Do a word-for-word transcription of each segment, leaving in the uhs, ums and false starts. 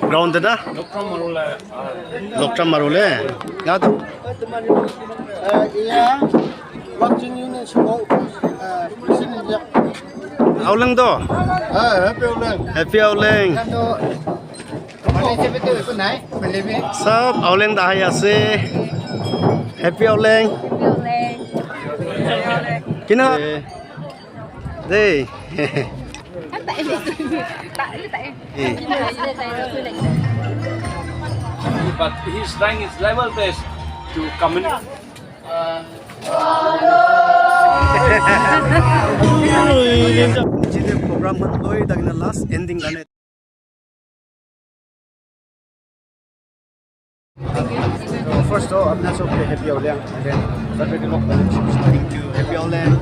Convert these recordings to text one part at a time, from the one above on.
Ground te na? Lokram Maru le. Lokram Maru le. Ya to. Eh, iya. Wakching Union Sabo, eh, president ya. Aoleng to? Ah, happy Aoleng. Happy Aoleng. Kan to, mana siapa tu? Aku naik, beli ni. Sab Aoleng dah hai ase. Happy Aoleng. Happy Aoleng. Kina? Dei. But he's trying his level best to communicate. Program khan loi thakina last ending karne. First of all, apna sob ke happy Aoleng. Then, thank you, happy Aoleng.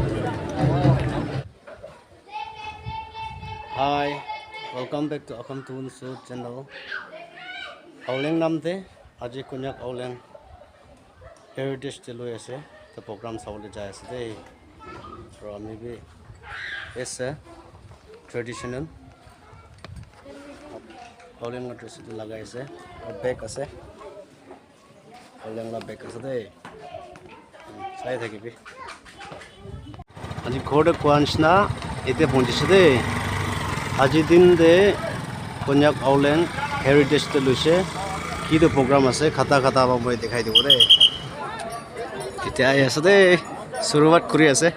Hi, welcome back to Akham Tun Sud channel. Aoleng nam te, aji Konyak Aoleng Heritage te loi ase, the program sabole jai ase de. Aro ami bi ase traditional Aoleng la dress etu lagai ase, aro bag ase, Aoleng la bag ase de, sai thakibi. Aji ghor te koa nishina ete pahunchise de. Aji din te Konyak Aoleng Heritage te loise. Ki tu program ase, khata khata pa moi dikhai dibo de. Etia ahi ase de. Suruwat kuri ase.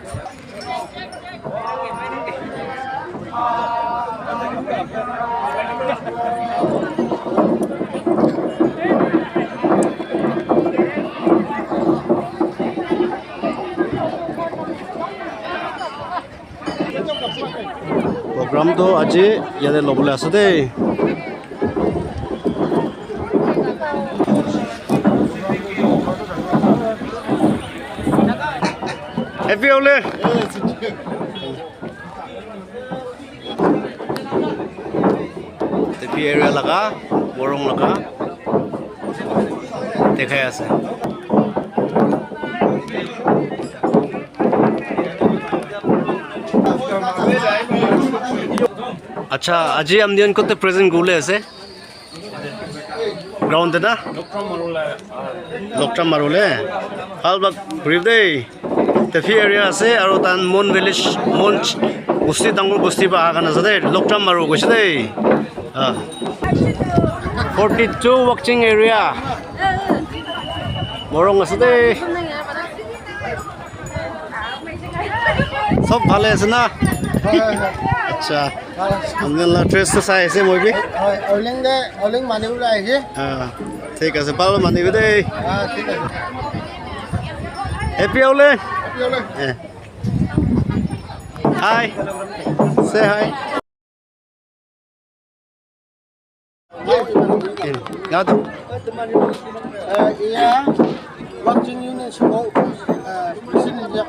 Program toh aji yate lobole ase de. Happy Aoleng. Tepi area laga, Morung laga dekhai ase. Acha, aji amnion kote present gule ase? Ground te na? Lokram Maru le. Bhal bhal kuribi dei. Tepi area ase, aro tan Mon village, Mon bosti, dangor bosti pa aha khan ase de, Lokram Maru koise de. Ah. Forty-two Wakching area. Morung ase de. Sob bhale ase na? Acha. Apni la dress to sai ase moi bi. Aoleng de, Aoleng mani ulai ase. Ah, thik ase, bhal manibi dei. Ah, thik ase. Happy Aoleng. Happy Aoleng. Eh. Hi. Say hi. Yato. Eh, iya. Wakching Union Sabo, eh, president ya.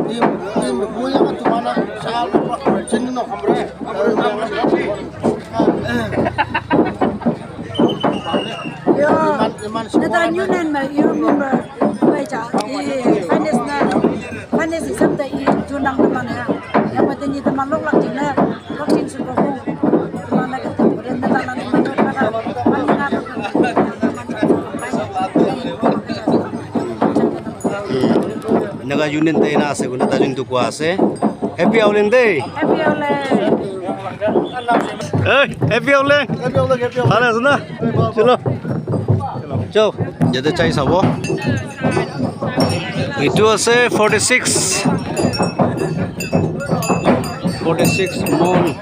Im, im, buya ka tumana sa president no hamre. Yo, iman, iman neta Union ma, you remember, bai cha, i finance na, finance isab da i junang na mana ya. Ya, pateni ta malok lak jina. Naga Union te na ase koina ta jun tu koa ase. Happy Aoleng dei. Happy Aoleng. Hey, happy Aoleng. Happy Aoleng, happy Aoleng. Bhal ase na? Chalo. Chao. Yate chai sabo. Etu ase forty six. Forty six Mon.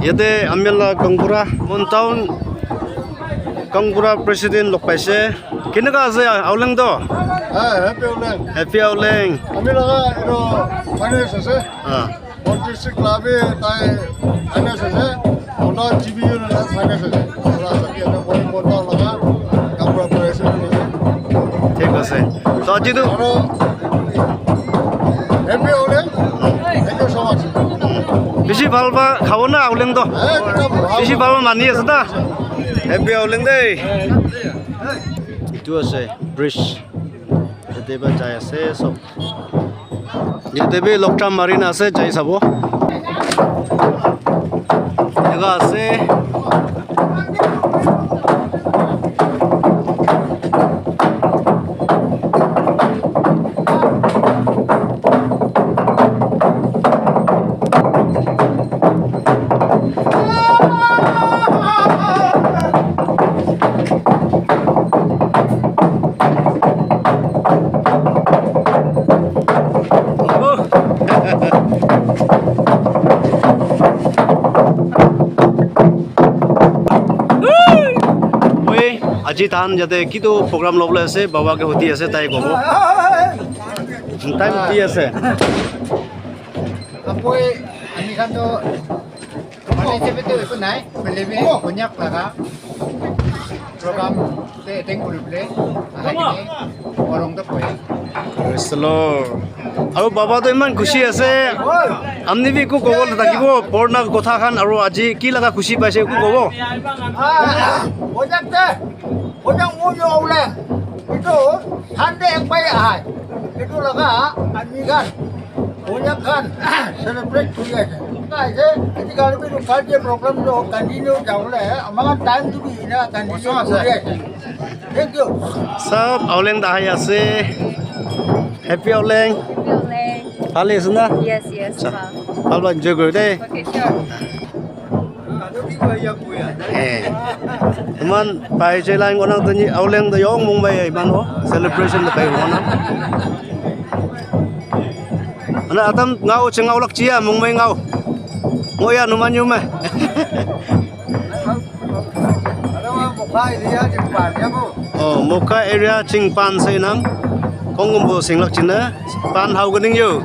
Yate ami la Kangura, Mon Town Kangura president log paise. Kenika ase Aoleng to? Ah, happy Aoleng. Happy Aoleng. Ami laga etu finance ase. Ah. Mon district la bi tai finance ase. G B U na finance ase. Pura ase, ki ase, body bota laga, kapra pura ase. Thik ase. To aji tu aro happy Aoleng. Thank you so much. Bishi bhal pa khabo na Aoleng to. Ekdom bhal. Bishi bhal pa mani ase ta. Happy Aoleng dei. Itu ase bridge. Yate pa jai ase sob. Yate bi lokta marina ase, jai sabo. Eneka ase. Oi, aji tahan yate kitu program lobole ase, baba ke hudi ase, tai kobo. Time di ase. Apoi, ami khan to mane hisabe to eku nai, hoile bi Konyak laga program te attend kuribole ahai kene Morung to bohe. Praise the Lord. Aru baba to iman khushi ase. Amni bi eku kobo nathakibo, purana kotha khan aru aji ki laga khushi paise eku kobo. Ah, Konyak te, Konyak mo yo aule. Itu Sunday ek bai ahai. Itu laga ami khan Konyak khan celebrate kuri ase. Eneka ase, eti kali bi culture program toh continue jabole, amar time toh bi ena continue kuri ase. Thank you. Sob Aoleng dahai ase. Happy Aoleng. Happy Aoleng. Bhal ase na? Yes, yes, acha. Bhal. Bhal bhal enjoy kuri de. Okay, sure. Eh, iman pai je lain ko nang tani Aoleng da yong mong bai iman ho celebration da pai ho na. Ana atam ngau che ngau lak chia mong mai ngau. Ngo ya numan yume. Oh, Moka area ching pan sai nang. Kongum bo sing lak china. Pan hau ka ning yo.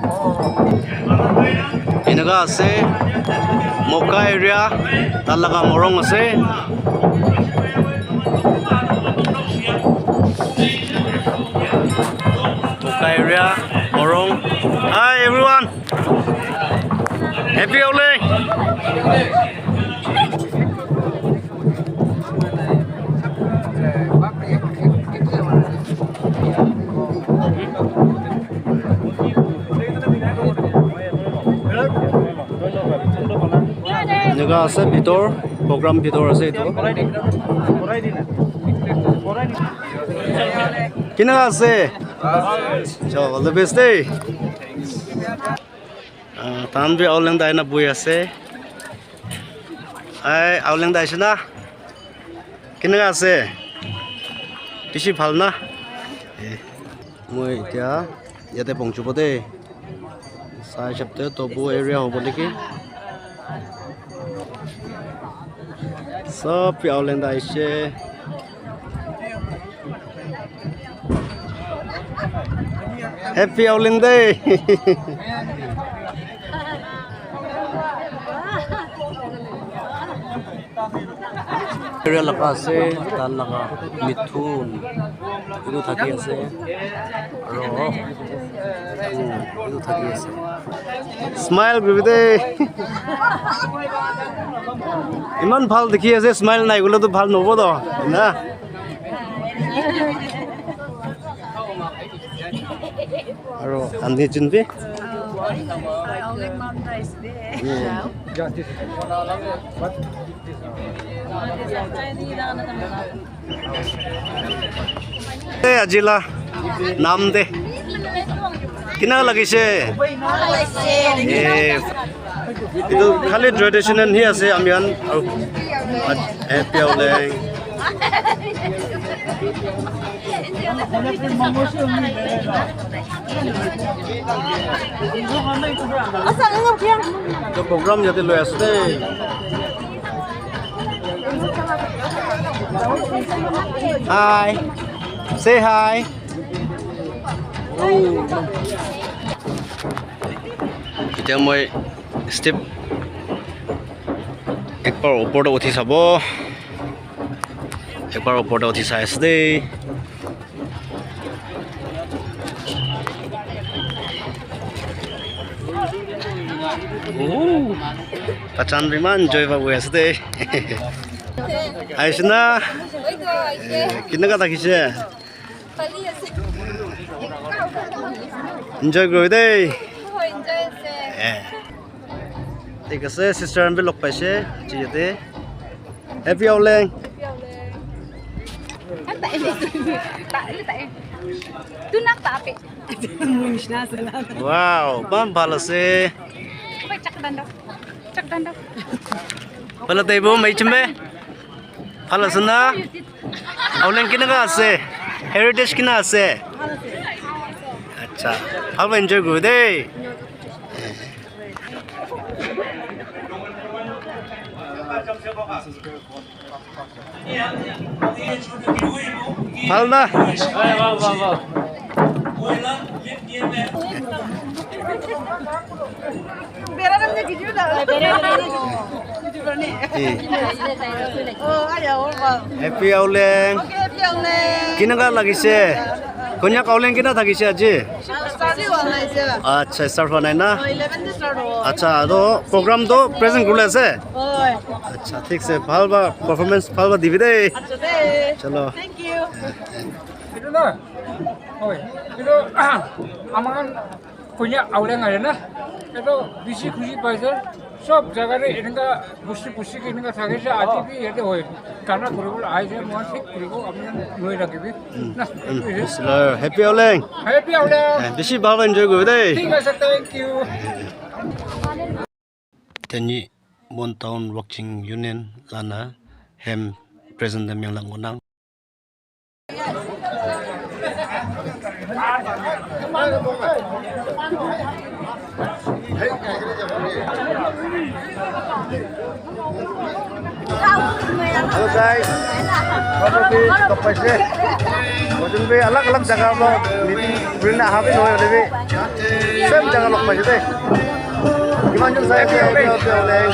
Eneka ase. Moka area, talaga morong ase. Moka area, morong. Hi, everyone. Happy Aoleng. Eneka ase bitor, program bitor ase etu. Keneka ase? Cho, all the best dey. Ah, tahan bi Aoleng dai na bui ase. Ai, Aoleng dai ase na? Keneka ase? Bishi bhal na? Eh, moi etia yate pohchibo de. Sai hisab te Tobu area hobo niki? Sob bi Aoleng dai ase. Happy Aoleng day. Area laga ase, tahan laga mithun. Etu thaki ase. Aro, etu, etu thaki ase. Smile kuribi de. Iman bhal dikhi ase, smile nai koile to bhal nohobo to, na? Aro aunty jun bi? Eh, aji la nam de. Kina lagise? Eh, etu khali traditional hi ase ami khan. Happy Aoleng. Etu program yate loi ase de. Hi. Say hi. Etia moi step Ekbar opor te uthi sabo. Ekbar opor te uthi sai ase de. Oh, tachan bi eman enjoy pa goi ase de. Aisna, kinaka thakise? Enjoy kuri de. Eh. Thik ase, sister khan bi log paise aji yate. Happy Auleng. Wow, eman bhal ase. Bhal ase bo, mai chimbe. Bhal ase na? Auleng kinaka ase? Heritage kina ase? Acha, bhal enjoy kuru de. Bhal na? Happy Auleng. Kinaka lagise? Konyak Auleng kina thakise aji? Acha, start hua nai na? Acha, to program to present kuribole ase? Acha, thik ase, bhal ba performance bhal ba dibi de. Chalo. Thank you. Etu na? Hoi. Etu, amar Konyak Auleng ase na? Etu bishi khushi paise. Sob jaga te eneka bosti bosti ke eneka thakise, aji bi yate hoi. Gana kuribole ahise, moi thik kuribo, apni khan loi rakhibi. Na? Happy Auleng. Happy Auleng. Eh, bishi bhal enjoy kuri de. Thik ase, thank you. Teni Mon Town Wakching Union lana hem president miang lang gonang. Hello guys, Baba bi log paise. Hoijon bi alag alag jaga para meeting kuri na aha bi nohoi hoile bi same jaga log paise de. Kiman jon sai ase, okay, okay, okay.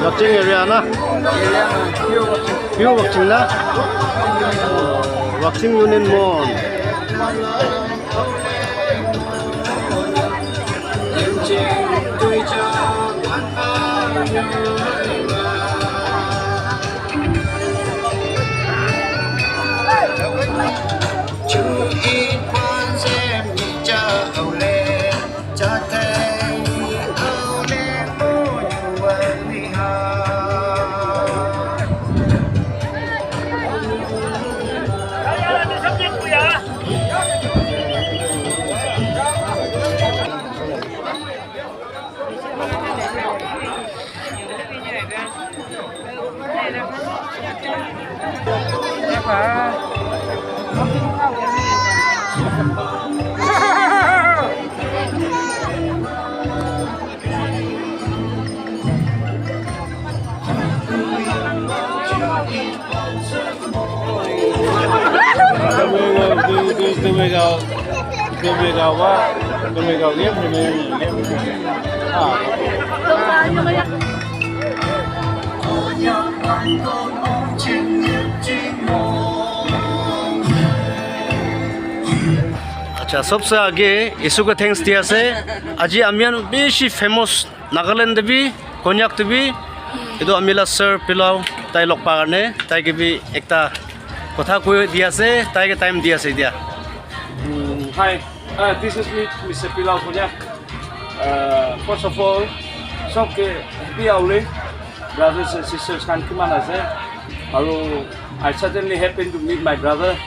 Wakching area na? Pure Wakching na? Wakching Union Mon. Acha, sobse aage Isu ke thanks di ase. Aji ami khan bishi famous Nagaland te bi, Konyak te bi, etu ami la sir Pilau tai log pa karne, tai ke bi ekta kotha koi di ase, tai ke time di ase etia. Mm, hi, uh, this is me, Mister Pilau Konyak. Uh, first of all, sob ke happy Auleng, brothers and sisters khan kiman ase. Aru I suddenly happen to meet my brother.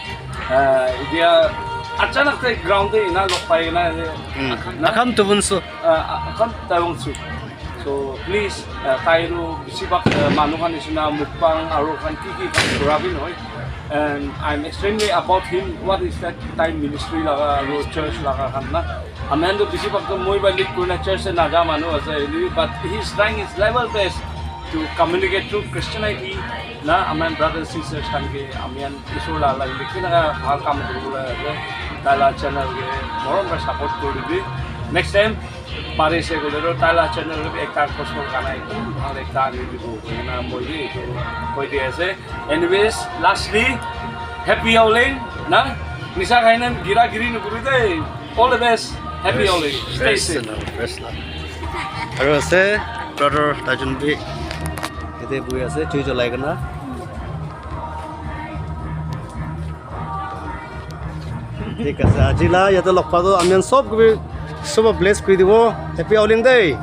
Uh, etia Achanak te ground te ina log pai kena, eh, Hmm. na? Akam Tubunsu. Ah, Akam Tubunsu. So, please, ah, tai tu bisi bhag, ah, manu khan nisina mukbang aru khan ki ki khan kura bi nohoi. And I'm extremely about him, what is that time ministry laga aru church laga khan na. Ami khan tu bisi bhag tu moi ba lead kurina church te naja manu ase, but he is trying his level best to communicate through Christianity. Na, ami khan brothers sisters khan ke ami khan Isor la, la, likhi na bhal kam kuri bole ase. Tai la channel ke morom para support kuri dibi. Next time, pare se kole to tai la channel ke ekta gospel gana ekdom bhal ekta ani dibo. Ena moi bi etu koi di ase. Anyways, lastly, happy Aoleang, na? Nisa khai na gira giri nukuri de. All the best. Happy Aoleang. Stay safe. Aru ase, brother Tajun bi. Yate bui ase, chui cholai kena. Thik ase, aji la yate log pa toh ami khan sob ke bi sob bless kuri dibo. Happy Aoleang day.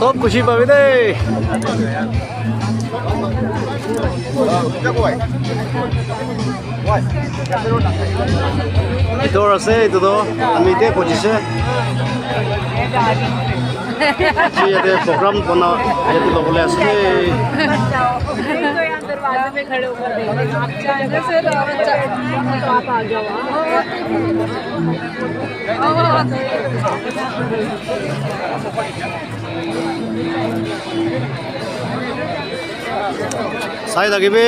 Sob khushi pabi de. Bhitor ase, etu toh ami ete phuchise. Yate program bana, yate lobole ase. दरवाजे में खड़े होकर देख रहे हैं। आप चाहे तो आप आ जाओ। Sai lagi bi.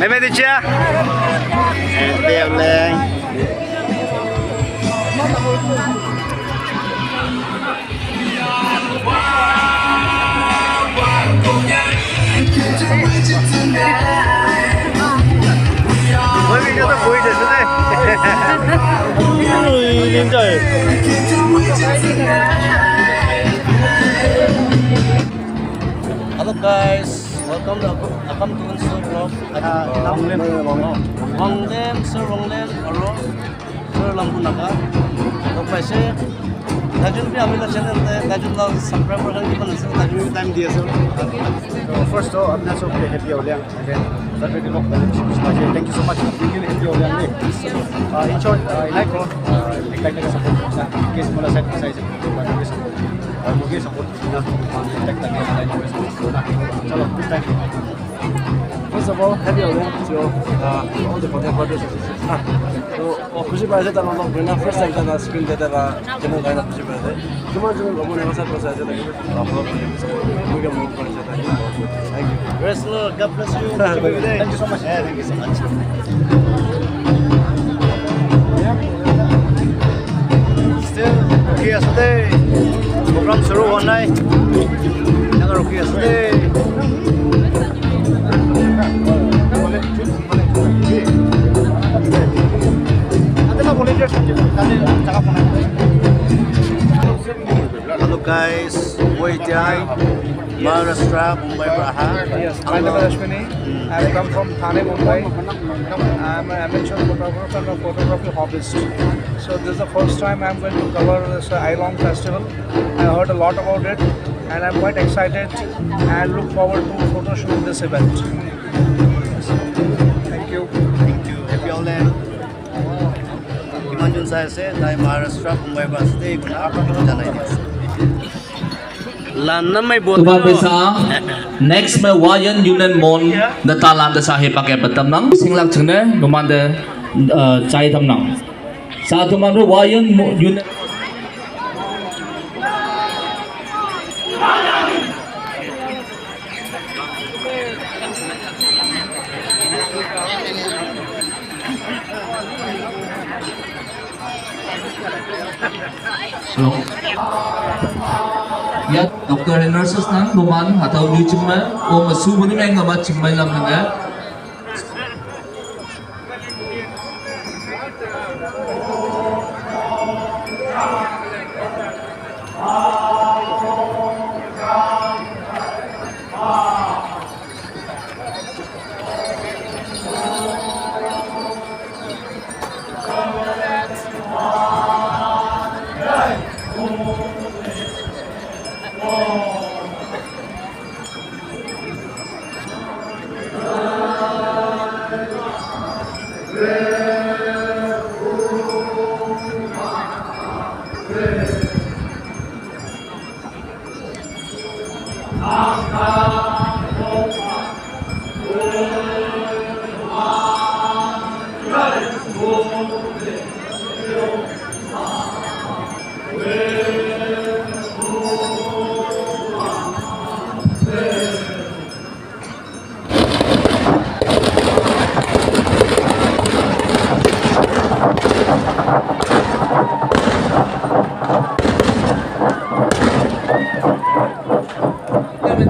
Meme dicha. Happy Aoleang. Hello guys, welcome to Akam Tubunsu vlog. Ah, Wanglam. Wanglam, Sir Wanglam, aro Sir Lambu Naga. Log paise. Tajun bi ami la channel te, Tajun la subscriber khan kiman ase, Tajun bi time di ase. So, first of all, apna sob ke happy Aoleang. Again, Saturday log paise. Thank you so much. Thank you, happy Aoleang. Uh, in short, uh, I like, uh, ekta ekta support. In case mola side side se, uh, moke support. Chalo, good time. First of all, happy Aoleang to, uh, all the content brothers and sisters. Ah, so, oh, khushi pai ase, tala log kurina first time tala screen te tala demo gaina khushi pai ase. Kiman jon lobo ne masa kosa ase lagi. Apni logote support kuri kena mon kuri ase. Thank you. Praise the Lord. God bless you. Thank you so much. Yeah, thank you so much. Still, okay, ase de. Program shuru hua nai. Hello guys, moi এতিয়া Maharashtra, Mumbai পৰা আহা. Yes, my name is Ashwini. I come from Thane, Mumbai. I'm an amateur photographer and a photography hobbyist. So this is the first time I'm going to cover this, uh, Ailong festival. I heard a lot about it, and I'm quite excited and look forward to photo shoot this event. Thank you. Thank you. Happy Auleng. Kiman jun sai ase, tai Maharashtra, Mumbai ba ase, koi na janai di ase. Lan na mai bo. Tuba pesa. Next me Wayan Union Mon da talan da sahi pakai betam nang. Singlak chene, numan de, uh, chai tam nang. Sa tuman ru Wayan Mo-, Union. Hello. Ya, doctor and nurses nang, numan, atau lu cuma, o masu muni nang ngamat cuma lam nang ya.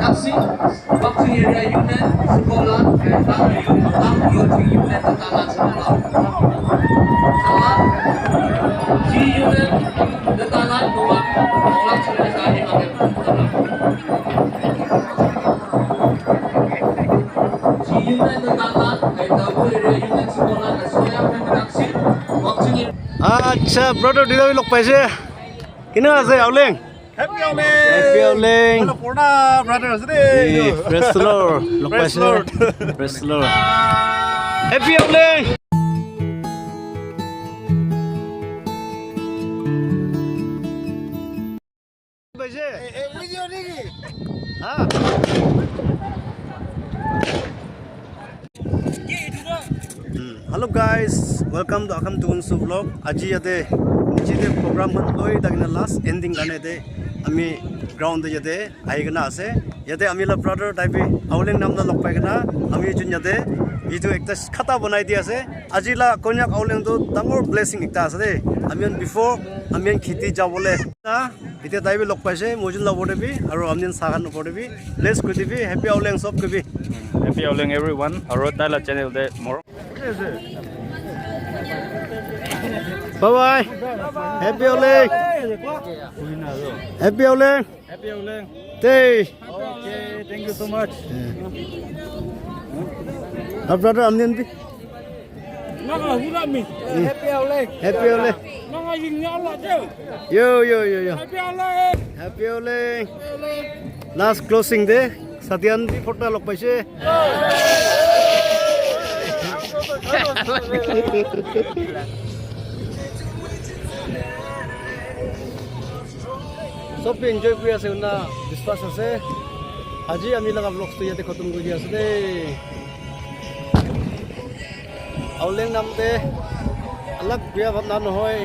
Taksi, Bakri Area Union, Sukolan, and Bakri Union, Bakri Union, Union, Tala, Sukolan. Tala, G Union, Tala, Tala, Tala, Sukolan, Tala. G Union, Tala, and Bakri Area Union, Sukolan, Sukolan, Taksi, Bakri. Acha, brother, duita bi log paise. Kina ase, Auleng? Happy Auleng! Happy Auleng! Hello, purana brother ase de. Hey, praise the Lord. Log paise. Praise the Lord. Praise the Lord. Happy Auleng! Paise? Eh, eh, video niki? Ha? Hmm. Hello guys, welcome to Akam Tugunsu vlog. Aji yate niche te program khan loi thakina last ending karne te ami ground te yate ahi kena ase. Yate ami la brother tai bi Auleng nam la log pai kena ami jun yate etu ekta khata banai di ase. Aji la Konyak Auleng tu dangor blessing ekta ase de. Ami khan before ami khan kheti jabole na Etia tai bi log paise, moi jun la opor te bi, aru ami khan sa khan opor te bi, bless kuri dibi, happy Auleng sob ke bi. Happy Auleng everyone, aru tai la channel te mor. Bye bye. Happy Auleng. Happy Auleng. Happy Auleng. Tei. Okay, thank you so much. Ah, brother, ami khan bi. Nanga hura mi. Happy Auleng. Happy Auleng. Nanga ying ya Allah je. Yo, yo, yo, yo. Happy Auleng. Happy Auleng. Last closing day. Satyan di photo log paise. Sob bi enjoy kuri ase na, biswas ase. Aji ami laga vlogs tu yate khatam kuri ase de. Auleng nam te alag biya bhabna nohoi.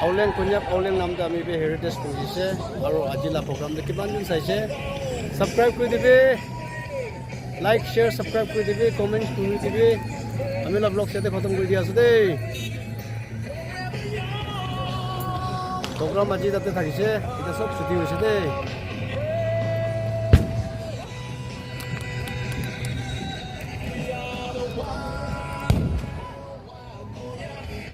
Auleng Konyak Auleng nam te ami bi heritage kuri ase. Aru aji la program te kiman jun saise. Subscribe kuri dibi. Like, share, subscribe kuri dibi. Comment kuri dibi. Ami la vlogs yate khatam kuri di ase de. Program aji tate thakise, etia sob chuti hoise de.